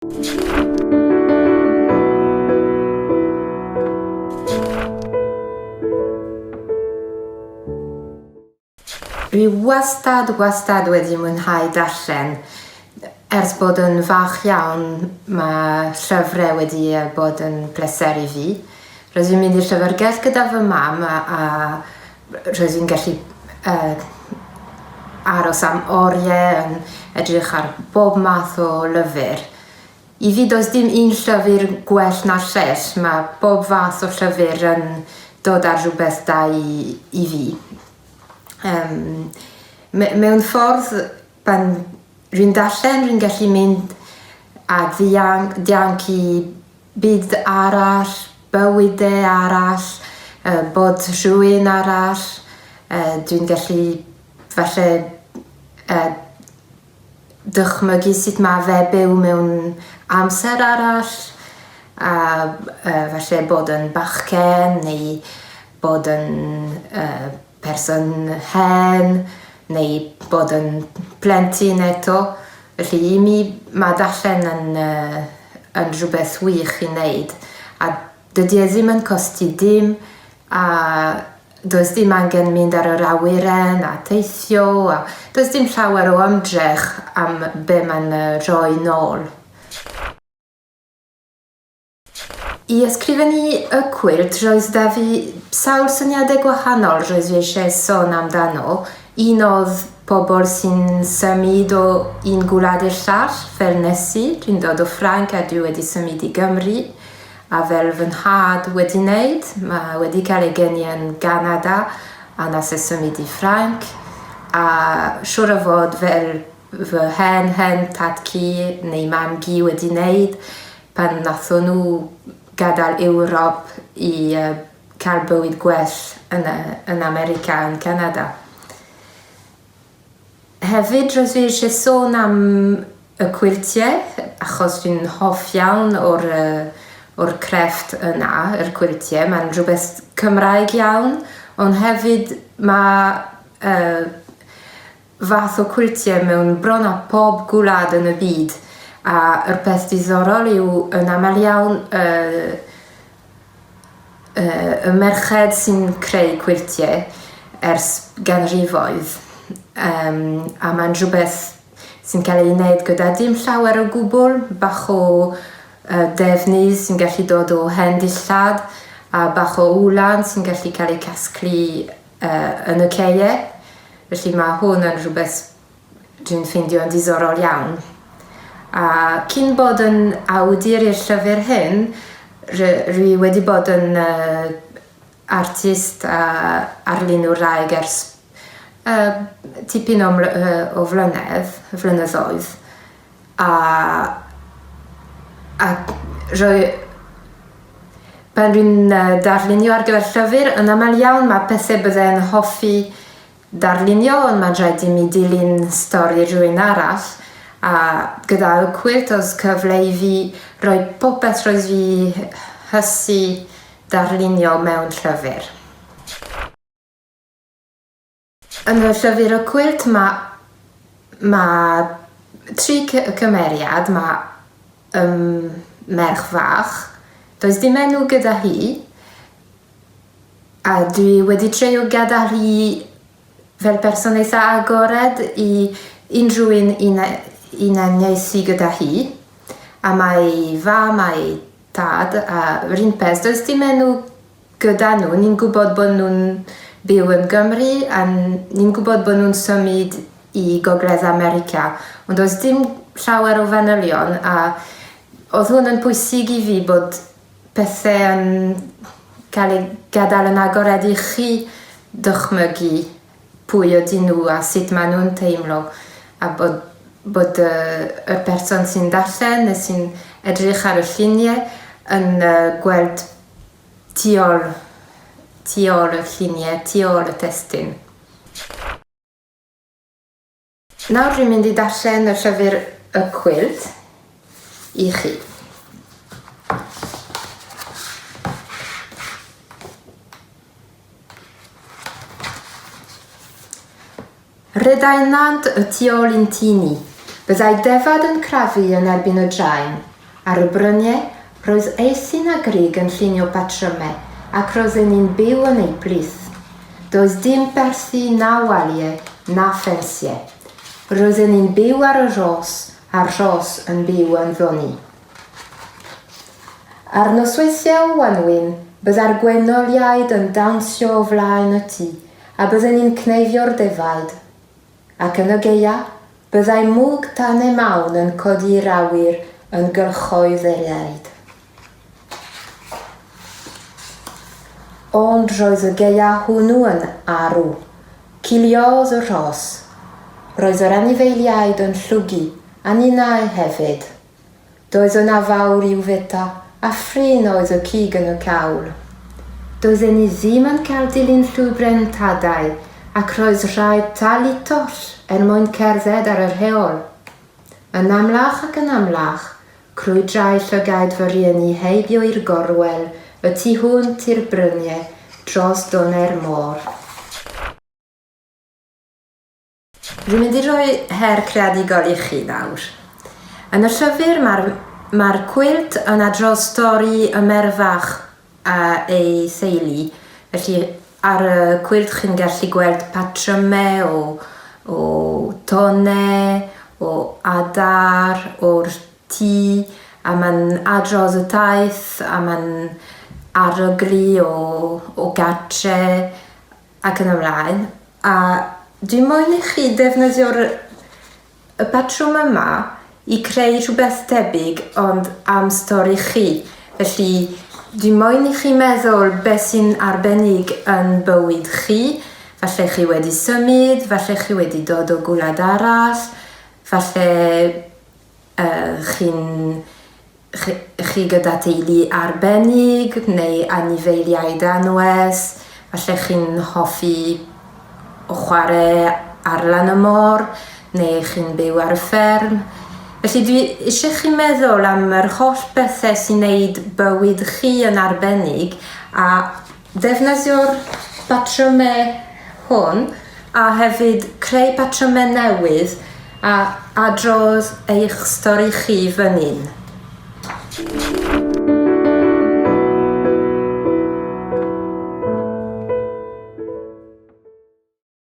Dwi wastad, wastad wedi mwynhau darllen. Ers bod yn fach iawn mae llyfrau wedi bod yn pleser i fi. Roedd i'n mynd i'r llyfrgell gyda fy mam a, a roedd i'n gallu uh, aros am oriau yn edrych ar bob math o lyfr. I fi does dim un llyfr gwell na'r lleill, mae bob fath o llyfr yn dod â rhywbeth da i, i fi. Um, me, mewn ffordd, pan rwy'n darllen, rwy'n gallu mynd a ddianc, dianc i byd arall, bywydau arall, uh, bod rhywun arall. Uh, dwi'n gallu falle uh, dychmygu sut mae fe byw mewn amser arall a uh, falle bod yn bachgen neu bod yn uh, person hen neu bod yn plentyn eto. Felly i mi mae darllen yn, uh, yn rhywbeth wych i wneud a dydy e ddim yn costi dim a does dim angen mynd ar yr awyren a teithio a does dim llawer o ymdrech am be mae'n rhoi nôl. I ysgrifennu y cwilt roedd 'da fi sawl syniadau gwahanol roedd fi eisiau sôn amdano. Un oedd pobl sy'n symud o un gwlad i'r llall, fel nes i, dwi'n dod o Ffrainc a dwi wedi symud i Gymru, a fel fy nhad wedi wneud, mae wedi cael ei geni yn Ganada a nas e symud i Ffrainc, a siŵr o fod fel fy hen hen tad-cu neu mam-gu wedi wneud, pan nathon nhw gadael Ewrop i uh, cael bywyd gwell yn, yn America, yn Canada. Hefyd, roedd fi eisiau sôn am y cwiltiau, achos dwi'n hoff iawn o'r, uh, o'r crefft yna, yr cwiltiau. Mae'n rhywbeth Cymraeg iawn, ond hefyd mae uh, fath o cwiltiau mewn bron â pob gwlad yn y byd, a yr peth diddorol yw yn aml iawn y y, y merched sy'n creu cwiltiau ers ganrifoedd, um, a mae'n rhywbeth sy'n cael ei wneud gyda dim llawer o gwbl, bach o uh, defnydd sy'n gallu dod o hen dillad, a bach o wlan sy'n gallu cael ei casglu uh, yn y ceie. Felly mae hwn yn rhywbeth dwi'n ffeindio yn diddorol iawn. A cyn bod yn awdur i'r llyfr hyn, rwy wedi bod yn uh, artist a arlunwraig ers uh, tipyn o, uh, o flynedd, flynyddoedd. A, a rhoi, pan rwy'n darlunio ar gyfer llyfr, yn aml iawn mae pethau bydde'n hoffi darlunio, ond mae'n rhaid i mi dilyn stori rhywun arall. A gyda y cwilt, os cyfle i fi roi popeth roedd fi hysu darlunio mewn llyfr. Yn y llyfr Y Cwilt mae mae tri cymeriad, mae um, merch fach, does dim enw gyda hi, a dwi wedi treio gadael hi fel person eitha agored i unrhyw un unaniaethu gyda hi. A mae ei fam a'i tad, a yr un peth, does dim enw gyda nhw, ni'n gwybod bod nhw'n byw yn Gymru a ni'n gwybod bod nhw'n symud i Gogledd America, ond does dim llawer o fanylion a oedd hwn yn pwysig i fi bod pethau yn cael eu gadael yn agored i chi dychmygu pwy ydyn nhw a sut maen nhw'n teimlo a bod, bod y, y person sy'n darllen neu sy'n edrych ar y lluniau yn gweld Tu ôl, tu ôl y lluniau, tu ôl y testun. Nawr dwi'n mynd i darllen y llyfr Y Cwilt i chi. Rhedai nant y tu ôl i'n tŷ ni. Byddai defaid yn crafu yn erbyn y draen. Ar y bryniau, roedd Eithin a Grug yn llunio patrymau ac roedden ni'n byw yn eu plith. Doedd dim perthi na waliau na ffensiau. Roedden ni'n byw ar y rhos a'r rhos yn byw ynddo ni. Ar nosweithiau o wanwyn, bydda'r gwenoliaid yn dawnsio o flaen y tŷ a bydden ni'n cneifio'r defaid. Ac yn y gaea, byddai mwg tane mawn yn codi i'r awyr yn gylchoedd erioed. Ond roedd y gaea hwnnw yn arw. Ciliodd y rhos. Roedd yr anifeiliaid yn llwgu, a ninnau hefyd. Doedd yna fawr i'w feta, a phrin oedd y cig yn y cawl. Doedden ni ddim yn cael dilyn llwybr ein tadau, ac roedd rhaid talu toll er mwyn cerdded ar yr heol. Yn amlach ac yn amlach, crwydrai llygaid fy rhieni heibio i'r gorwel y tu hwnt i'r bryniau dros donau'r môr. Dwi'n mynd i roi her creadigol i chi nawr. Yn y llyfr mae'r mae'r cwilt yn adrodd stori y merfach a ei theulu. Felly ar y cwilt chi'n gallu gweld patrymau o, o tone, o adar, o'r tŷ, a mae'n adrodd y taith, a mae'n arogli o, o gartre, ac yn y mlaen. A dwi moyn i chi defnyddio'r y patrwm yma i creu rhywbeth tebyg ond am stori chi. Felly dwi moyn i chi meddwl beth sy'n arbennig yn bywyd chi. Falle chi wedi symud, falle chi wedi dod o gwlad arall, falle uh, chi'n chi gyda teulu arbennig neu anifeiliaid anwes, falle chi'n hoffi chwarae ar lan y môr neu chi'n byw ar y fferm. Felly dwi eisiau chi meddwl am yr holl bethau sy'n neud bywyd chi yn arbennig a defnyddio'r patrymau hwn a hefyd creu patrymau newydd a adrodd eich stori chi fan hyn.